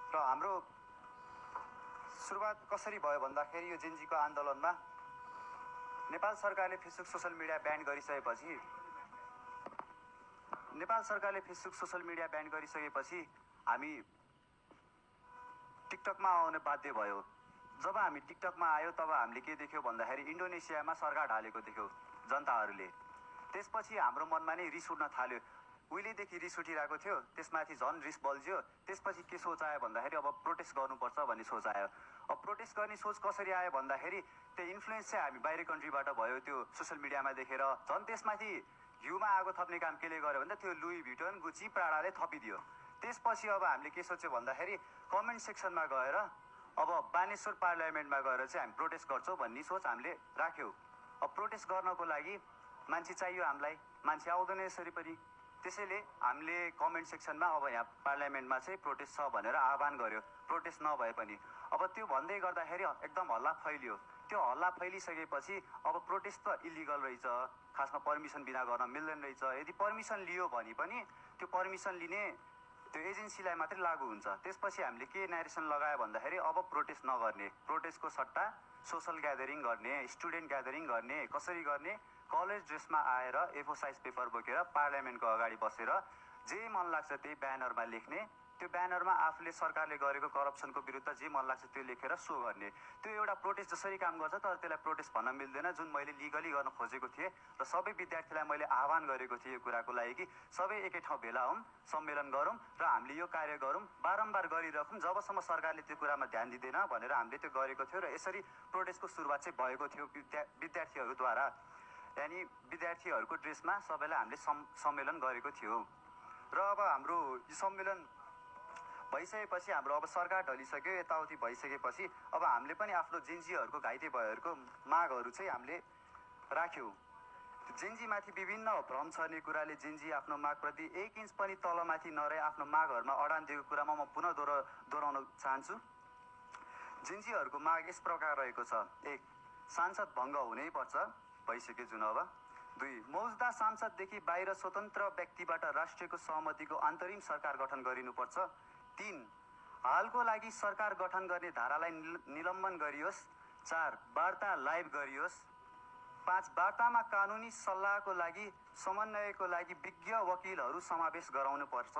र हाम्रो सुरुवात कसरी भयो भन्दाखेरि यो जेनजीको आन्दोलनमा नेपाल सरकारले फेसबुक सोसल मिडिया ब्यान गरिसकेपछि हामी टिकटकमा आउन बाध्य भयो। जब हामी टिकटकमा आयो तब हामीले के देख्यौँ भन्दाखेरि इन्डोनेसियामा सरकार ढालेको देख्यौँ जनताहरूले। त्यसपछि हाम्रो मनमा नै रिस उठ्न थाल्यो। उहिलेदेखि रिस उठिरहेको थियो, त्यसमाथि झन् रिस बल्झ्यो। त्यसपछि के सोच आयो भन्दाखेरि अब प्रोटेस्ट गर्नुपर्छ भन्ने सोच आयो। अब प्रोटेस्ट गर्ने सोच कसरी आयो भन्दाखेरि त्यो इन्फ्लुएन्स चाहिँ हामी बाहिर कन्ट्रीबाट भयो, त्यो सोसियल मिडियामा देखेर। झन् त्यसमाथि घिउमा आगो थप्ने काम केले गर्यो भन्दा त्यो लुई भिटन, गुची, प्राडाले थपिदियो। त्यसपछि अब हामीले के सोच्यो भन्दाखेरि कमेन्ट सेक्सनमा गएर अब बानेश्वर पार्लियामेन्टमा गएर चाहिँ हामी प्रोटेस्ट गर्छौँ भन्ने सोच हामीले राख्यौँ। अब प्रोटेस्ट गर्नको लागि मान्छे चाहियो हामीलाई, मान्छे आउँदैन यसरी पनि। त्यसैले हामीले कमेन्ट सेक्सनमा अब यहाँ पार्लियामेन्टमा चाहिँ प्रोटेस्ट छ भनेर आह्वान गर्यो, प्रोटेस्ट नभए पनि। अब त्यो भन्दै गर्दाखेरि एकदम हल्ला फैलियो। त्यो हल्ला फैलिसकेपछि अब प्रोटेस्ट त इलिगल रहेछ, खासमा पर्मिसन बिना गर्न मिल्दैन रहेछ। यदि पर्मिसन लियो भने पनि त्यो पर्मिसन लिने त्यो एजेन्सीलाई मात्रै लागू हुन्छ। त्यसपछि हामीले के नेरेसन लगायो भन्दाखेरि अब प्रोटेस्ट नगर्ने, प्रोटेस्टको सट्टा सोसल ग्यादरिङ गर्ने, स्टुडेन्ट ग्यादरिङ गर्ने। कसरी गर्ने? कलेज ड्रेसमा आएर A4 साइज पेपर बोकेर पार्लियामेन्टको अगाडि बसेर जे मन लाग्छ त्यही ब्यानरमा लेख्ने। त्यो ब्यानरमा आफूले सरकारले गरेको करप्सनको विरुद्ध जे मन लाग्छ त्यो लेखेर सो गर्ने। त्यो एउटा प्रोटेस्ट जसरी काम गर्छ, तर त्यसलाई प्रोटेस्ट भन्न मिल्दैन, जुन मैले लिगली गर्न खोजेको थिएँ। र सबै विद्यार्थीलाई मैले आह्वान गरेको थिएँ यो कुराको लागि कि सबै एकै ठाउँ भेला हौँ, सम्मेलन गरौँ र हामीले यो कार्य गरौँ, बारम्बार गरिराखौँ जबसम्म सरकारले त्यो कुरामा ध्यान दिँदैन भनेर हामीले त्यो गरेको थियो। र यसरी प्रोटेस्टको सुरुवात चाहिँ भएको थियो विद्यार्थीहरूद्वारा। यानि विद्यार्थीहरूको ड्रेसमा सबैलाई हामीले सम्मेलन गरेको थियो। र अब हाम्रो यो सम्मेलन भइसकेपछि हाम्रो अब सरकार ढलिसक्यो, यताउति भइसकेपछि अब हामीले पनि आफ्नो जेन्जीहरूको घाइते भएहरूको मागहरू चाहिँ हामीले राख्यौँ। जेन्जीमाथि विभिन्न भ्रम छर्ने कुराले जेन्जी आफ्नो मागप्रति 1 इन्च पनि तलमाथि नरहे आफ्नो मागहरूमा अडान दिएको कुरामा म पुनः दोहोऱ्याउन चाहन्छु। जेन्जीहरूको माग यस प्रकार रहेको छ। 1. सांसद भङ्ग हुनै पर्छ, भइसक्यो जुन अब। 2. मौजदा सांसददेखि बाहिर स्वतन्त्र व्यक्तिबाट राष्ट्रियको सहमतिको अन्तरिम सरकार गठन गरिनुपर्छ। 3. हालको लागि सरकार गठन गर्ने धारालाई निलम्बन गरियोस्। 4. वार्ता लाइभ गरियोस्। 5. वार्तामा कानुनी सल्लाहको लागि समन्वयको लागि विज्ञ वकिलहरू समावेश गराउनुपर्छ।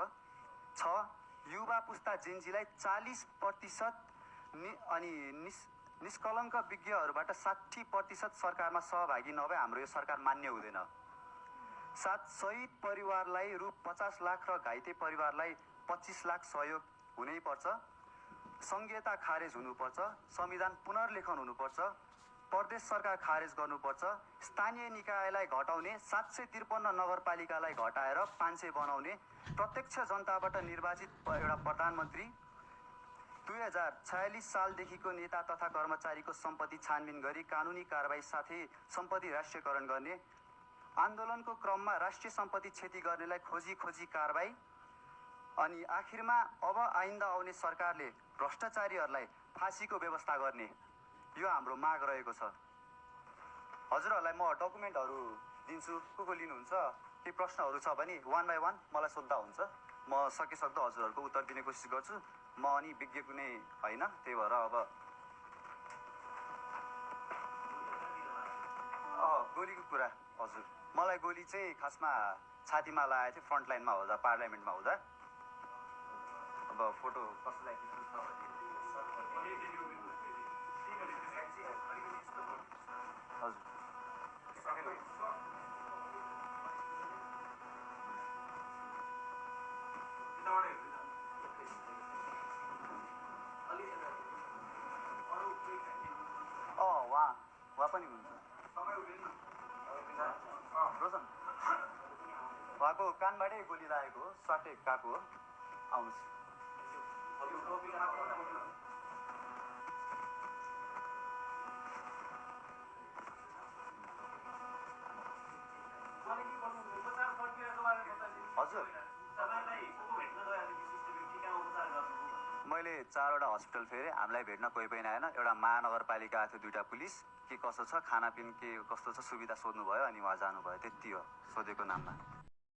6. युवा पुस्ता जेन्जीलाई 40% अनि निष्कलङ्क विज्ञहरूबाट 60% सरकारमा सहभागी नभए हाम्रो यो सरकार मान्य हुँदैन। 7. शहीद परिवारलाई रु 50 लाख र घाइते परिवारलाई 25 लाख सहयोग हुनैपर्छ। संघीयता खारेज हुनुपर्छ। संविधान पुनर्लेखन हुनुपर्छ। प्रदेश सरकार खारेज गर्नुपर्छ। स्थानीय निकायलाई घटाउने, 753 नगरपालिकालाई घटाएर 500 बनाउने, प्रत्यक्ष जनताबाट निर्वाचित एउटा प्रधानमन्त्री, 2046 सालदेखिको नेता तथा कर्मचारीको सम्पत्ति छानबिन गरी कानुनी कारबाही साथै सम्पत्ति राष्ट्रियकरण गर्ने, आन्दोलनको क्रममा राष्ट्रिय सम्पत्ति क्षति गर्नेलाई खोजी कारबाही, अनि आखिरमा अब आइन्दा आउने सरकारले भ्रष्टाचारीहरूलाई फाँसीको व्यवस्था गर्ने, यो हाम्रो माग रहेको छ। हजुरहरूलाई म डकुमेन्टहरू दिन्छु, को लिनुहुन्छ? केही प्रश्नहरू छ भने 1 by 1 मलाई सोद्धा हुन्छ। म सकेसक्दो हजुरहरूको उत्तर दिने कोसिस गर्छु। म अनि विज्ञ कुनै होइन, त्यही भएर अब गोलीको कुरा। हजुर, मलाई गोली चाहिँ खासमा छातीमा लागेको थियो, फ्रन्ट लाइनमा हुँदा, पार्लियामेन्टमा हुँदा। अब फोटो कसैलाई खिच्नु छ भने हजुर। उहाँ पनि हुन्छ। रोशन उहाँको कानबाटै गोली लागेको हो, स्वाटै गएको हो। आउनुहोस्। हजुर, मैले 4वटा हस्पिटल फेरेँ, हामीलाई भेट्न कोही पनि आएन। एउटा महानगरपालिका आएको थियो, 2टा पुलिस, के कसो छ, खानापिन के कस्तो छ सुविधा सोध्नुभयो, अनि उहाँ जानुभयो। त्यति हो सोधेको नाममा।